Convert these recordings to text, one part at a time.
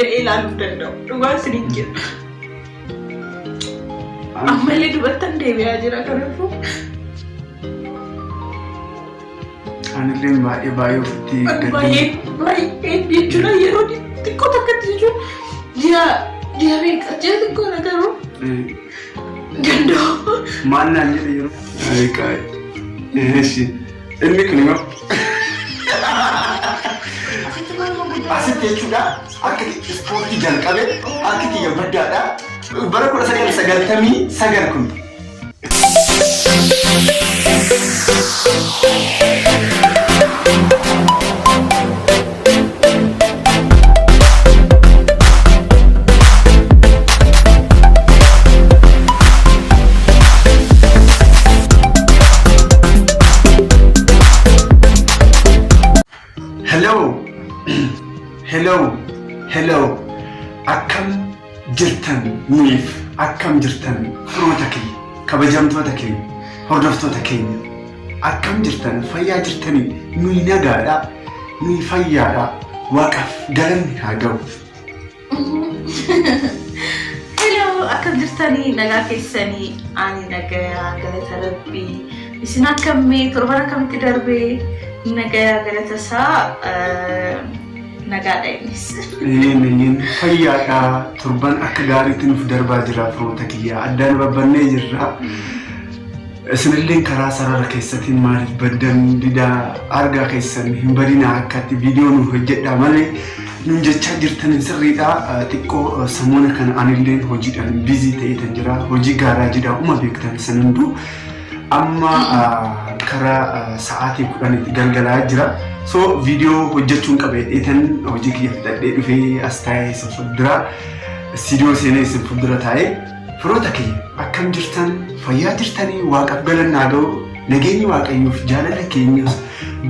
Danda'ee ilaaluu hin danda'u. Dhugaa isiniin jedha. Ammallee dubartan deebi'aa jira kanaafuu. Anillee baay'ee baay'ee ofitti gaddee. Baay'ee baay'ee jechuudha yeroo xiqqoo takkatti jechuun ji'a ji'a meeqa ji'a xiqqoodha garuu danda'u. Maal naan jedhe yeroo. Ay, Eeshi. Inni kun immoo Asitti jechuudha harka ispoortii jalqabe harki kiyya guddaadha. Bara 1999 kun. Hello, hello, hello. Akkam jirtan nuyiif akkam jirtan firoota keenya, kabajamtoota keenya, hordoftoota keenya. Akkam jirtan fayyaa jirtanii nuyi nagaadha, nuyi fayyaadha. Waaqaaf galanni haa ga'u. Hello, akkam jirtanii nagaa keessanii ani nagayaa galata rabbii isin akkammee torban akkamitti darbee nagayaa galata isaa nagaadha innis. Eeyyeen fayyaadha. Torban akka gaariitti nuuf darbaa jira firoota kiyya. Addaan babbannee jirra. Isinilleen karaa sarara keessatiin maaliif baddan didaa argaa keessan hin badinaa akkatti viidiyoo nuuf hojjedhaa malee nun jechaa jirtan sirriidha. Xiqqoo samoona kana anilleen hojiidhaan biizii ta'eetan jira. Hojii gaaraajidha uma beektan isin hunduu. Amma karaa sa'aatii 10tti galgalaa jira. So viidiyoo hojjechuun qaba jedheetan hojii kiyya fixadhee dhufee as taa'ee isin fuuldura istiidiyoo seenee isin fuuldura taa'ee Firoota kiyya akkam jirtan fayyaa jirtanii waaqaaf galanni haa ga'u nageenyi waaqayyoof jaalala keenyas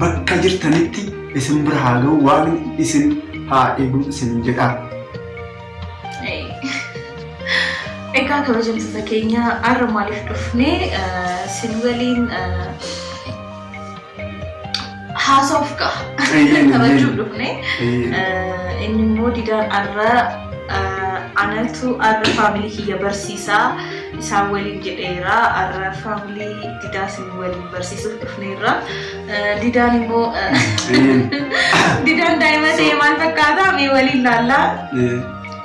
bakka jirtanitti isin bira haa ga'u waaqni isin haa eegu isin jedha. Egaa kabajamtoota keenya har'a maaliif dhufne isin waliin haasa'uuf ga'a. Taphachuuf dhufne. Inni immoo didaan har'a anatu har'a faamilii kiyya barsiisaa isaan waliin jedheera. Har'a faamilii didaa isin waliin barsiisuuf dhufneerra. Didaan immoo didaan daa'ima ta'e maal fakkaata? Mee waliin laallaa.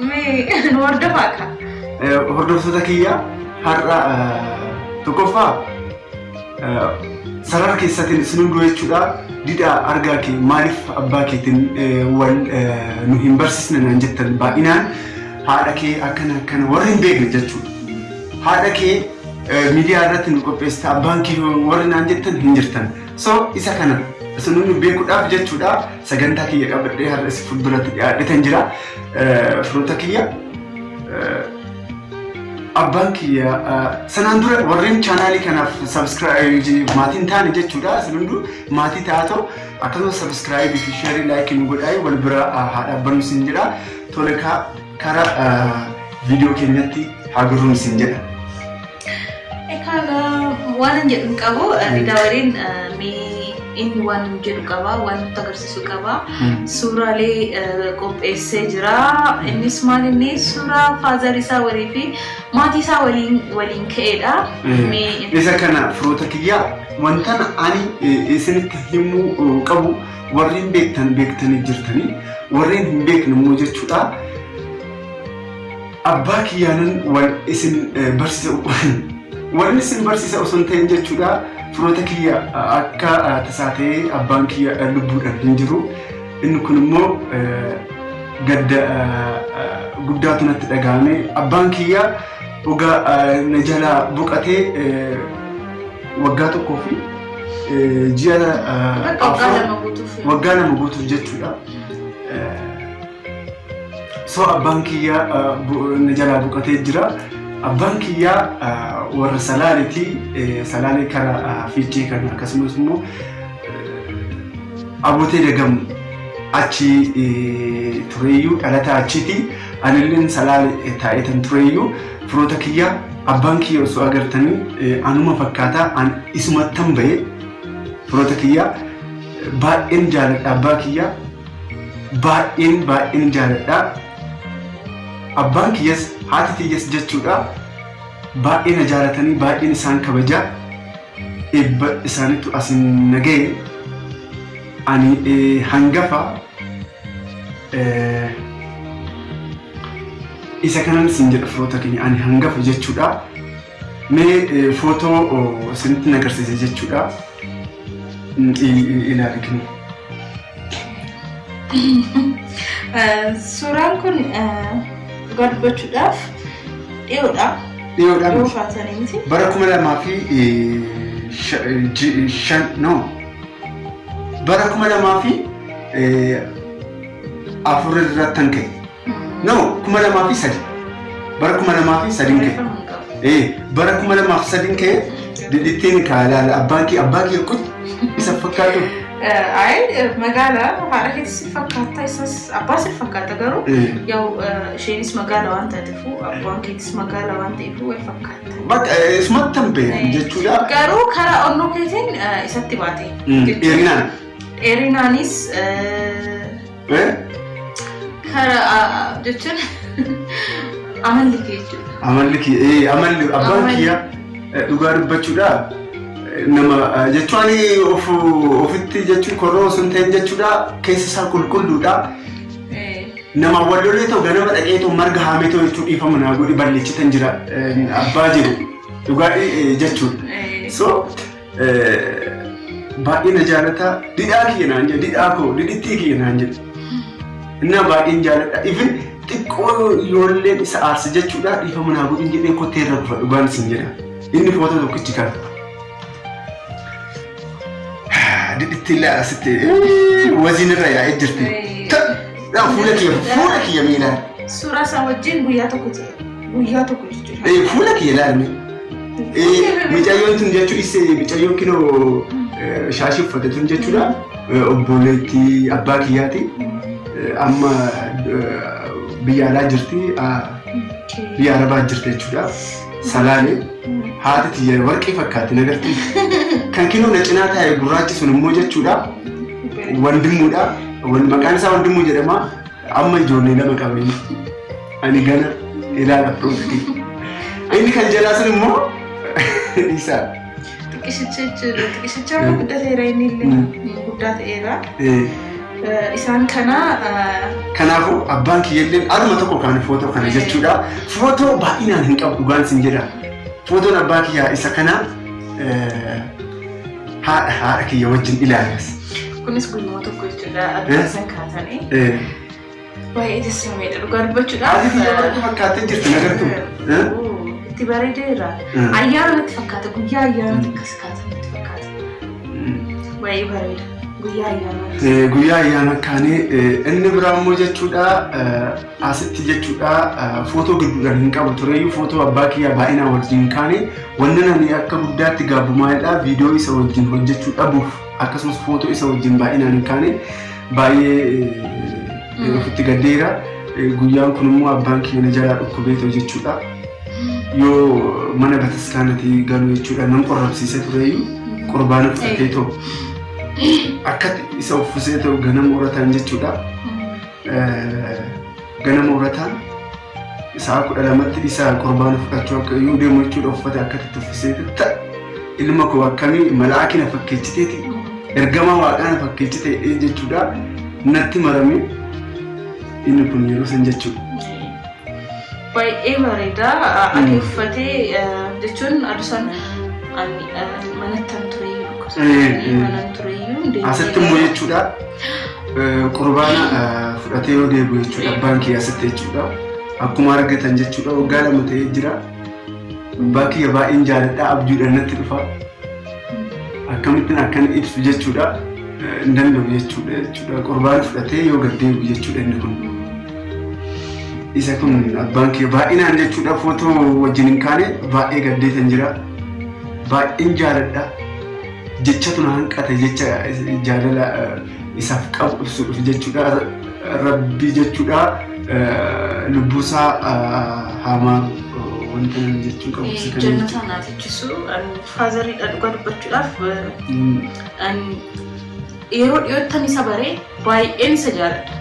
Mee nu hordofaa kaa. Hordoftoota kiyya har'a tokkoffaa Sarara keessatiin isin hunduu jechuudha didhaa argaa kee maaliif abbaa keetiin wal nu hin barsiisne naan jettan baay'inaan haadha kee akkana akkana warri hin beekne jechuudha. Haadha kee miidiyaa irratti nu qopheessita abbaan kee warri naan jettan hin jirtan. So isa kana isin hundi beekuudhaaf jechuudha sagantaa kiyya qabadhee har'a isin fuulduratti dhiyaadhetan jira. Firoota kiyya Abbaan kiyya sanaan dura warreen chaanaalii kanaaf sabiskiraayib maatiin taane jechuudha. Isin hunduu maatii ta'aa ta'u akkasumas sabiskiraayibii fi sheerii laayikii nu godhaa wal bira haa dhaabbannu isin jedha. Tole kara viidiyoo keenyatti haa gurruun isin jedha. Egaa waan hin jedhu hin qabu. Didaa waliin mee inni waan hin jedhu qaba, waan nutti agarsiisu qaba. Suuraalee qopheessee jira. Innis maal inni suuraa faazar isaa walii fi maatii isaa waliin waliin ka'edha. Mee Isa kana firoota kiyyaa wantan ani isinitti himuu qabu warreen beektan beektanii jirtanii warreen hin beekne immoo jechuudha. Abbaa kiyyaanan wal isin barsiisa walin isin barsiisa osoo hin ta'in jechuudha firoota kiyya akka tasaa ta'ee abbaan kiyya lubbuudhaan hin jiru inni kun immoo gadda guddaatu natti dhaga'ame abbaan kiyya ogaa na jalaa boqatee waggaa tokkoo fi ji'a Waggaa 2 guutuuf. Waggaa 2 guutuuf jechuudha. So abbaan kiyya na jalaa boqotee jira. Abbaan kiyya warra Salaaleeti. Salaalee kara Fiichee kana akkasumas immoo Abotee Dagamu achi tureeyyuu dhalataa achiiti. Anilleen Salaale taa'eetan tureeyyuu firoota kiyya abbaan kiyya osoo agartanii anuma fakkaataa an isumattan ba'e firoota kiyya baay'een jaaladha abbaa kiyya. Baay'een baay'een jaaladha. Abbaan kiyyas haati kiyyas jechuudha baay'ee na jaalatanii, baay'een isaan kabajaa, eebba isaaniitu asin na ga'e. Ani hangafa. Isa kanan isin jedha, firoota keenya, ani hangafa jechuudha. Mee footoo isinitti agarsiise jechuudha. Ilaali kinu. Suuraan kun dhugaa dubbachuudhaaf dhiyoodha. Dhiyoodha Dhiyoo miti. kaasanii miti. Bara 2005, no, bara 2004 irratti kan ka'e. No, 2003. Bara 2003 ka'e. Barreeffama hin qabu. Bara 2003 ka'e. Didittiin kaalaala abbaan kee, abbaa kee kun isa fakkaatu. Ayi, magaala haadha keetti si fakkaata, isas abbaa si fakkaata, garuu yaa'u isheenis magaala waan taateefu, abbaan keetis magaala waan ta'eefu wal fakkaata. Bakka isumatti hin beekan jechuudha. Garuu karaa onnoo keetiin isatti baate. Dheerinaan. Dheerinaanis karaa jechuun amalli kee jechuudha. Amalli kiyya, amalli abbaan kiyya dhugaa dubbachuudha. Nama jechuun ani of ofitti jechuun korroo osoo hin ta'in jechuudha, keessa isaa qulqulluudha. Nama wallolee ta'u ganama dhaqee ta'u marga haamee ta'u jechuun dhiifama naa godhi balleessitan jira abbaa jiru dhugaa jechuudha. So baay'ee na jaalata, didhaa kiyya naan jedha, didhaa koo, didhittii kiyya naan jedha. Innaa baay'een jaaladha. Even xiqqoo ijoolleen isa aarse jechuudha, dhiifama naa godhin jedhee kottee irra kufa, dhugaan isin jedha. Inni footoo tokkichi kana. Didhitti illee asitti waziin irra yaa'ee jirti. Fuula kiyya, fuula kiyya miilaan. Suuraa isaa wajjin guyyaa tokko ta'e. Guyyaa tokko jechuudha. Fuula kiyya ilaalme. Mucayyoon tun jechuun isee mucayyoon kinoo shaashii uffate tun jechuudha. Obboleettii abbaa kiyyaati. Amma biyya alaa jirti. Biyya arabaa jirti jechuudha. Salaalee. Haati tiyya warqii fakkaatti nagarti. Kan kinoo na cinaa taa'e gurraachi sun immoo jechuudha. Wandimmuudha. Maqaan isaa Wandimuu jedhama. Amma ijoollee lama qaba inni. Ani gana ilaala firoota. Inni kan jalaa sun immoo isaa. Xiqqishicha jechuudha. Xiqqishicha amma guddateera, inni illee guddaa ta'eera. Isaan kana Kanaafuu abbaan kiyyallee aduma tokko kaan footoo kana jechuudha. Footoo baay'inaan hin qabu, dhugaan sin jedha. Footoon abbaa kiyyaa isa kana, haadha kiyya wajjin ilaalas. Kunis guyyuma tokko jechuudha. Addaan isaan kaatanii. Baay'ee jajjabeedha dhugaa dubbachuudhaaf. Haati kiyya warqii fakkaattee jirti, nagartu. Itti bareedeera. Ayyaana natti fakkaata. Guyyaa ayyaana akkas kaatan natti fakkaata. Baay'ee bareeda. Guyyaa ayyaanaa. Guyyaa ayyaana kaanii. Inni biraa immoo jechuudha, asitti jechuudha, footoo gidduudhaan hin qabu tureyyuu, footoo abbaa kiyyaa baay'inaan wajjin kaane. Wanni ani akka guddaatti gaabbumaadha viidiyoo isa wajjin hojjechuu dhabuuf, akkasumas footoo isa wajjin baay'inaan hin kaane, baay'ee ofitti gaddeera. Guyyaan kun immoo abbaan kiyya na jalaa dhukkubeetoo jechuudha. Yoo mana bataskaanatii galu jechuudha nan qorrabsiise tureyyuu, qurbaana fudhatee ta'u akkatti isa uffisee ta'u ganama horataan jechuudha. Ganama horataan sa'a 12tti isa qurbaana fudhachuu akka yoo deemu jechuudha, uffata akkatti uffisee ta'a. Ilma koo akkamii malaakii na fakkeessiteeti, ergamaa waaqaa na fakkeessite jechuudha, natti marame inni kun yeroo san jechuudha. Baay'ee bareeda. Adii uffatee jechuun adusaan manatti tureyyuu dhukkubsatanii manan tureyyuu. Asitti immoo jechuudha qurbaana fudhatee yoo deebi'u jechuudha abbaan kiyya asitti jechuudha. Akkuma argatan jechuudha waggaa 2 ta'ee jira. Abbaa kiyya baay'een jaaladha, abjuudhaan natti dhufa. Akkamittiin akkan ibsu jechuudha hin danda'u jechuudha, qurbaana fudhatee yoo gad deebi'u jechuudha inni kun. Isa kun abbaan kiyya baay'inaan jechuudha footoo wajjin hin kaane, baay'ee gaddeetan jira. Baay'een jaaladha. Jechatu na hanqate jecha jaalala isaaf qabu ibsuudhaaf jechuudha. Rabbi jechuudha lubbuusaa hamaa wanta namni jechuu qabu isa kana Jannata jechuudha. naa techisu fatheriidha dhugaa dubbachuudhaaf, yeroo dhiyoottan isa baree baay'een isa jaaladha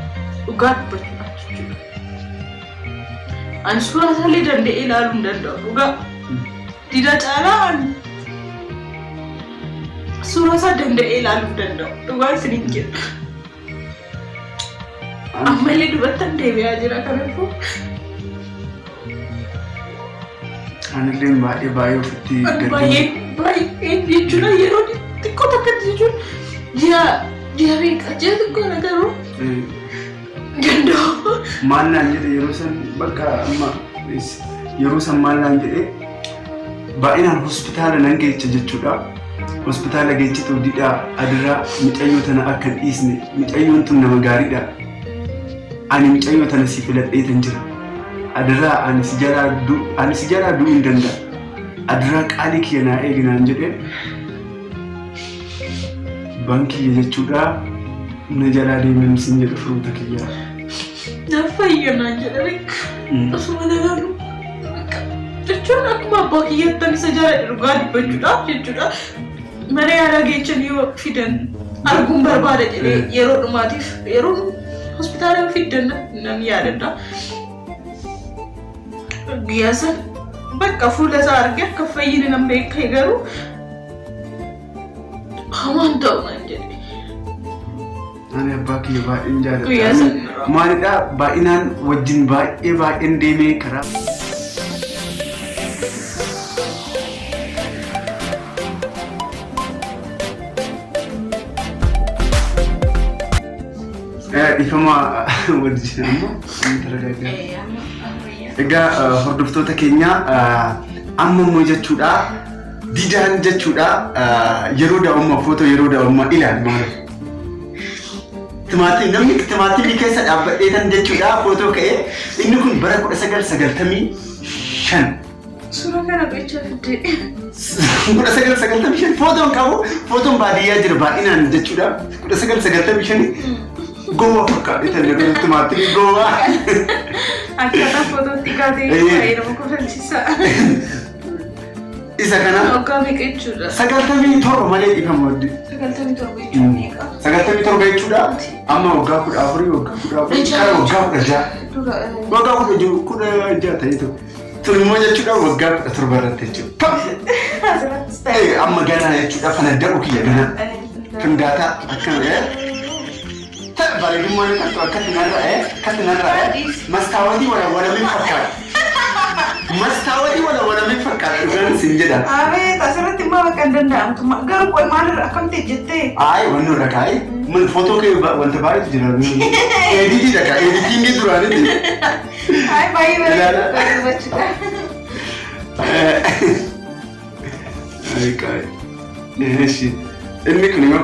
dhugaa dubbachuudhaaf jechuudha. Ani suuraa isaallee danda'ee ilaaluu hin danda'u dhugaa. Dida caalaa ani suuraa isaa danda'ee ilaaluu hin danda'u dhugaa isiniin jedha. Ammallee dubattan deebi'aa jira kanaafuu. Anillee baay'ee baay'ee ofitti Ani baay'ee baay'ee jechuudha yeroo xiqqoo takkatti jechuun ji'a ji'a meeqa ji'a xiqqoo na garuu danda'u. Maal naan jedhe yeroo san bakka amma yeroo san maal naan jedhe baay'inaan hospitaala nan geecha jechuudha. Hospitaala geechitu didhaa adiraa mucayyoo tana akka hin dhiisne mucayyoon tun nama gaariidha. Ani mucayyoo tana si filadheetan jira. Adiraa ani si jalaa ani si jalaa du'uu hin danda'a. Adiraa qaalii kiyya naa eegi naan jedhe baankiyya jechuudha na jalaa deemee sin jedhu firoota kiyyaa. Naaf fayya naan jedhame osuma nagaanu jechuun akkuma abbaa kiyyattan isa jaaladhe dhugaa dubbachuudhaaf jechuudha. Mana yaalaa geechan yoo fidan arguun barbaada jedhee yeroo dhumaatiif yeroo hospitaala yoo fiddan nan yaadadha. Guyyaa san bakka fuula isaa argee akka fayyine nan beekee garuu hamaan ta'u naan jedhe. Ani abbaa kiyya baay'een Guyyaa jaaladha. san Maalidhaa baay'inaan wajjin baay'ee baay'een deemee karaa. Ifama wajjin ammoo amma taragaaggaa. Egaa hordoftoota keenya amma immoo jechuudha didaan jechuudha yeroo daa'ummaa footoo yeroo daa'ummaa ilaali maal. Timaatii namni timaatimii keessa dhaabbadhee tan jechuudha footoo ka'ee inni kun bara 1995. Suuraa kana gochaa fiddee. 1995 footoon qabu footoon baadiyyaa jira baay'inaan jechuudha 1995 gowwaa fakkaate tan yeroo timaatimii gowwaa. Akkaataa footootti kaatee baay'ee nama kofalchiisa. Isa kana Waggaa meeqa jechuudha? 97 malee dhiifama waddi. 97 jechuun meeqa? 97 jechuudha amma waggaa 14 waggaa 14 kara waggaa 16 Dura waggaa 16 ta'ee tokko. Tun immoo jechuudha waggaa 17 irratti jechuudha. Asirrattis ta'e. Amma ganaa jechuudha fanadda'u kiyya ganaa. Findaataa akkana bareedummaan qabdu akkatti narra'ee akkatti narra'ee mastaawotii walawalamee fakkaata. Mastaawotii walawalamee fakkaata dhugaan sin jedha. Abeet asirratti immoo bakka hin danda'amtu. Garuu qoy maalirra akkamitti jettee? Ayi wanni dhaqaayi mun footoo kee wanta baay'eetu jira. Editii dhaqa editingii duraanitti. Ayi baay'ee Ilaala. bareeda jechuudha. Ayi qaayi. Eeshi inni kun immoo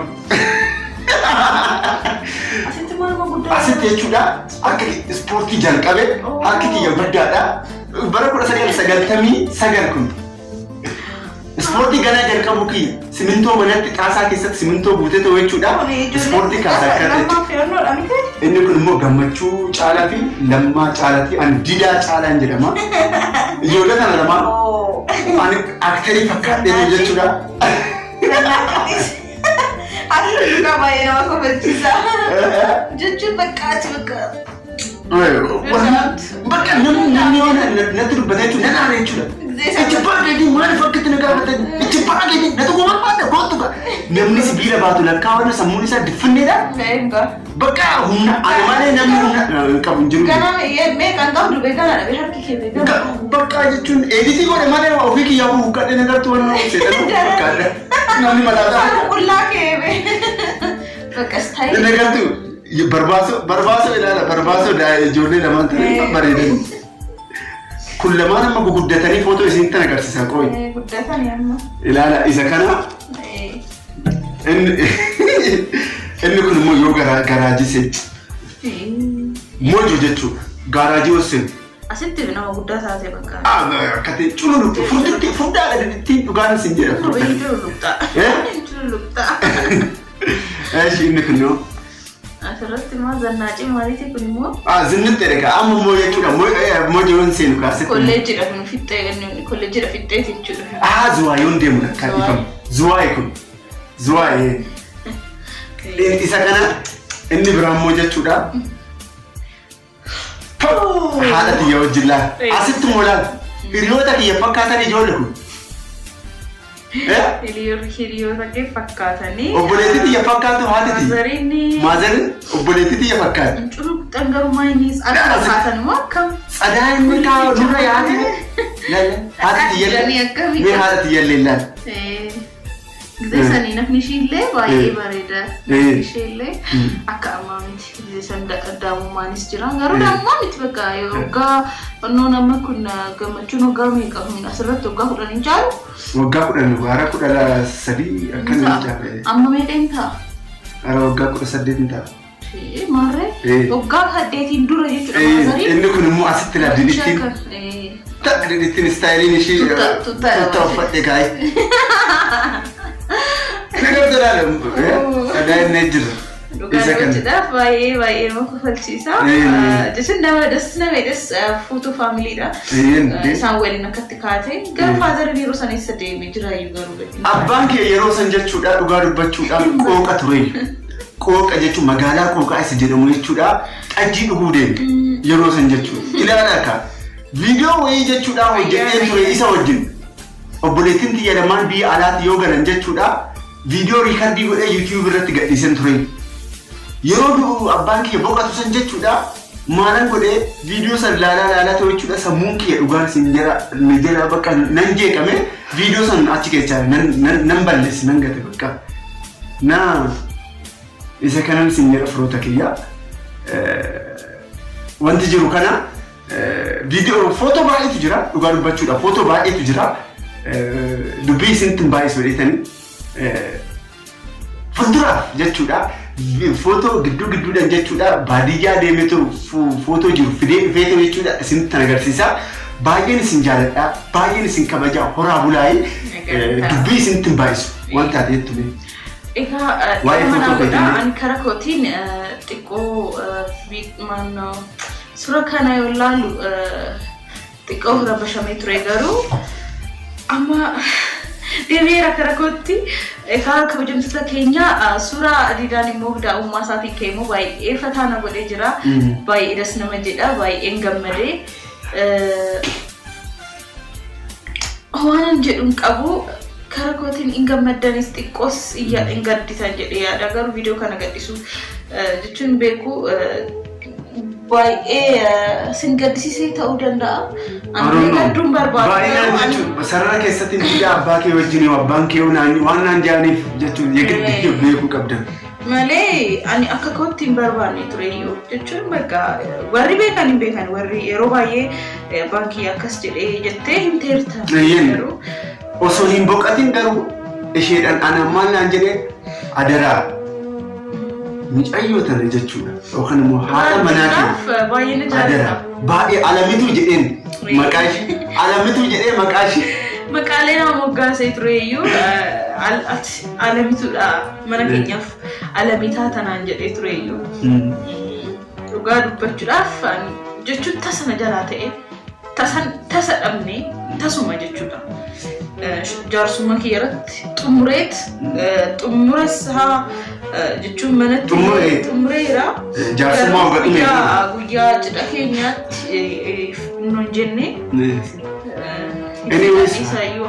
Asitti maaluma guddaa. asitti jechuudha akka ispoortii jalqabe harki kiyya guddaadha. Bara 1999 kun. Ispoortii ganaa jalqabu kiyya simintoo manatti xaasaa keessatti simintoo guutee ta'u jechuudha. Ispoortii kaasaa akka ta'e. Lammaa filannoodha miti? Inni kun immoo gammachuu caalaa fi lammaa caalaati. Ani didaa caalaan jedhama. Ijoollee kana lamaan ani aktarii fakkaadhee jechuudha. Asirratti dhugaa baay'ee nama kofalchiisa. Jechuun bakka ati bakka. Bakka namni namni yoo natti dubbata jechuudha nan aara jechuudha. Ichi baay'ee maaliif akkatti na gaafatan? Ichi baay'ee na tokko barbaada kootu ka. Namni sibiila baatu lakkaawwanna sammuun isaa diffinneedha. Bakka humna ani malee namni humna hin qabu hin jiru. Ganaa meeqaan qabdu beekanaa dhabe harki kee beekanaa. Bakka jechuun editii godhe malee ofii kiyyaa huqqadhee na gartuu waan seexanuu fakkaata. Namni mataa Qullaa kee bee. Bakka istaayilii. Na gartuu barbaasoo barbaasoo ilaala barbaasoo ijoollee lamaan ta'anii bareedan. Kun lamaan amma guguddatanii footoo isinitti agarsiisa qoyi. Guddatanii amma. Ilaala isa kana inni inni kun immoo yoo garaajii seenu mojo jechuudha. Garaajii yoo seenu. Asitti nama guddaa taate bakka. Akka ta'e cululuqxe furditti furdaadha ittiin dhugaan isin jedha. Cululuqxa. Eh? Cululuqxa. Eeshi inni kun yoo. Asirratti immoo zannaacii maaliiti kun immoo Zinnitti erga amma immoo jechuudha mojo yoon seenu kaasitti. kolleejjiidha kun fixxee kolleejjiidha fixxeeti jechuudha. Zuwaa yoon deemu lakkaa dhiifama. Zuwaa'e kun. Zuwaa'e. Isa kana inni biraa immoo jechuudha. Haadha tiyya wajjin laal. Asitti immoo laal. Hiriyoota kiyya fakkaatan ijoollee kun. Hiriyoota kee fakkaatanii. Obboleettii tiyya fakkaatu haati tiyya. Maazariin. Maazariin obboleettii tiyya fakkaatu. Curuqxan garuu inni akka fakkaatan immoo akkam. Tsadaa inni kaa nurra yaate. Laala haati tiyya Illee. Mee haadha tiyya illee laal. Gizee sanii nafni ishii illee baay'ee bareeda. Nafni ishee illee akka ammaa miti. Gizee san daamummaanis jira. Garuu daamummaa miti bakka waggaa onnoon amma kun gammachuun waggaa meeqa asirratti waggaa 10 hin caalu. Waggaa 10 hara 13 akkana hin caalu. Amma meeqa hin ta'a? Hara waggaa 18 hin ta'a. Maarree waggaa 8 dura jechuudha. Inni kun immoo asitti laal didittiin. Didittiin istaayiliin ishii tuttaa uffadhe kaa'e. Dhugaa hojjechuudhaaf baay'ee baay'ee nama kofalchiisa. Jechuun nama das nama jedhes fuutuu faamiliidha. Isaan waliin akkatti kaate garuu faazariin yeroo san eessa deeme jiraayyuu garuu. Abbaan kee yeroo san jechuudha dhugaa dubbachuudhaaf qooqa ture. Qooqa jechuun magaalaa qooqaa isa jedhamu jechuudha xajjii dhuguu deeme yeroo san jechuudha. Ilaala akka viidiyoo wayii jechuudha hojjetee ture isa wajjin. Obboleettiin tiyya lamaan biyya alaatti yoo galan jechuudha viidiyoo riikardii godhee yuutiyuub irratti gadhiisan ture. Yeroo du'u abbaan kiyya boqotu san jechuudha maalan godhee viidiyoo san laalaa laalaa ta'u jechuudha sammuun kiyya dhugaan sin jala ni jala bakka nan jeeqame viidiyoo san achi keessaa nan balleesse nan gate bakka. Na isa kanan sin jedha firoota kiyya wanti jiru kana viidiyoo footoo baay'eetu jira dhugaa dubbachuudha footoo baay'eetu jira dubbii isinitti hin baay'isu jedhetanii fuulduraaf jechuudha footoo gidduu gidduudhaan jechuudha baadiyyaa deemeetu footoo jiru fidee dhufeetu jechuudha isinitti agarsiisa. Baay'een isin jaaladha baay'een isin kabaja horaa bulaayii dubbii isinitti hin baay'isu waan taate jettu. Egaa mana godhaa ani karaa kootiin xiqqoo suura kana yoo ilaalu xiqqoo rabashamee ture garuu amma deebi'eera karaa kootti. Egaa kabajamtoota keenya suuraa Didaan immoo daa'ummaa isaatiin ka'e immoo baay'ee fataana godhee jira. Baay'ee das nama jedha baay'een gammadee. Waan jedhu hin qabu karaa kootiin hin gammaddanis xiqqoos hin gaddisan jedhee yaada garuu viidiyoo kana gadhisu jechuun beeku baay'ee sin gaddisiisee ta'uu danda'a. Ani gadduun barbaadu. Baay'inaan jechuun sarara keessatti biyya abbaa kee wajjin abbaan kee waan naan jedhaniif jechuun yegiddii beekuu qabdan. Malee ani akka kootti hin barbaanne ture iyyuu jechuun bakka warri beekan hin beekan warri yeroo baay'ee abbaan kiyya akkas jedhee jettee himteerta. Osoo hin boqotin garuu isheedhaan ana maal naan jedhee adaraa mucayyoo tana jechuudha yookaan immoo haadha manaa keenya adaraa baay'ee alamituu jedheen maqaa ishee alamituu jedhee maqaa ishee. Maqaalee nama moggaasee ture iyyuu alamituudha mana keenyaaf alamitaa tanaan jedhee ture iyyuu. Dhugaa dubbachuudhaaf jechuun tasa na jalaa ta'e tasa dhabne tasuma jechuudha. Jaarsummaa kiyya irratti xumureet xumura isaa jechuun manatti xumureera. Jaarsummaa waggaa dhumee. Guyyaa cidha keenyaatti nuun jenne. Anyways,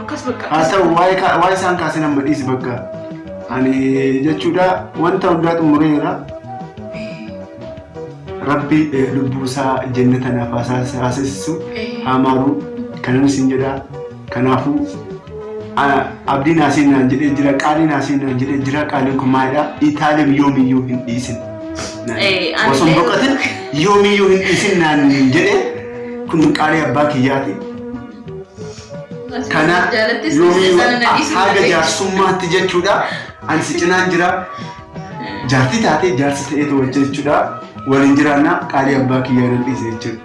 akkas bakka. Haa ta'u waa'ee isaan kaasan amma dhiisi bakka. Ani jechuudha wanta hundaa xumureera. Rabbi lubbuu isaa jannata naaf haasisisu haa maaru kanan isin jedha. Kanaafuu abdii naasii naan jedhee jira qaalii naasii naan jedhee jira qaaliin kun maalidha Itaaliin yoomiyyuu hin dhiisin. Osoo hin boqotin yoomiyyuu hin dhiisin naan jedhee kun qaalii abbaa kiyyaati. Kana yoomiyyuu haga jaarsummaatti jechuudha. Ani si cinaan jira. Jaartii taatee jaarsa ta'eetu wajjin jechuudha. Waliin jiraannaa qaalii abbaa kiyyaa nan dhiise jechuudha.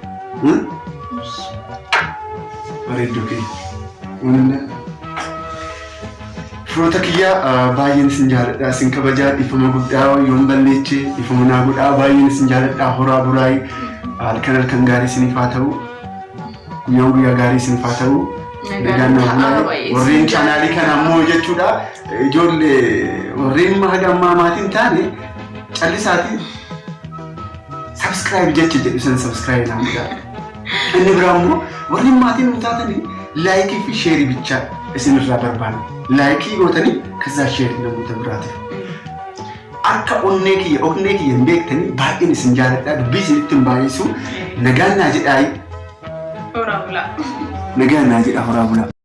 Bareedduu kiyya. Firoota kiyyaa baay'een isin jaaladha isin kabajaa dhiifama guddaa yoon balleeche dhiifama naa godhaa baay'een isin jaaladha horaa bulaayii halkan halkan gaarii isiniif haa ta'u guyyaan guyyaa gaarii isiniif haa ta'u nagaan naa bulaayii warreen chaanaalii kana ammoo jechuudha ijoollee warreen haga ammaa maatiin taane callisaatii. Subscribe jecha jedhu san subscribe naa godhaa. Inni biraa immoo warri maatii nu taatanii like fi share bichaa isinirraa barbaanna. Like gootanii kasaa share namoota biraatiif. Akka onnee kiyya hin beektanii baay'een isin jaaladha. Dubbii isinitti hin baay'isu. Nagaan naa jedhaayi. Horaa bulaa. Nagaan naa jedha, horaa bulaa.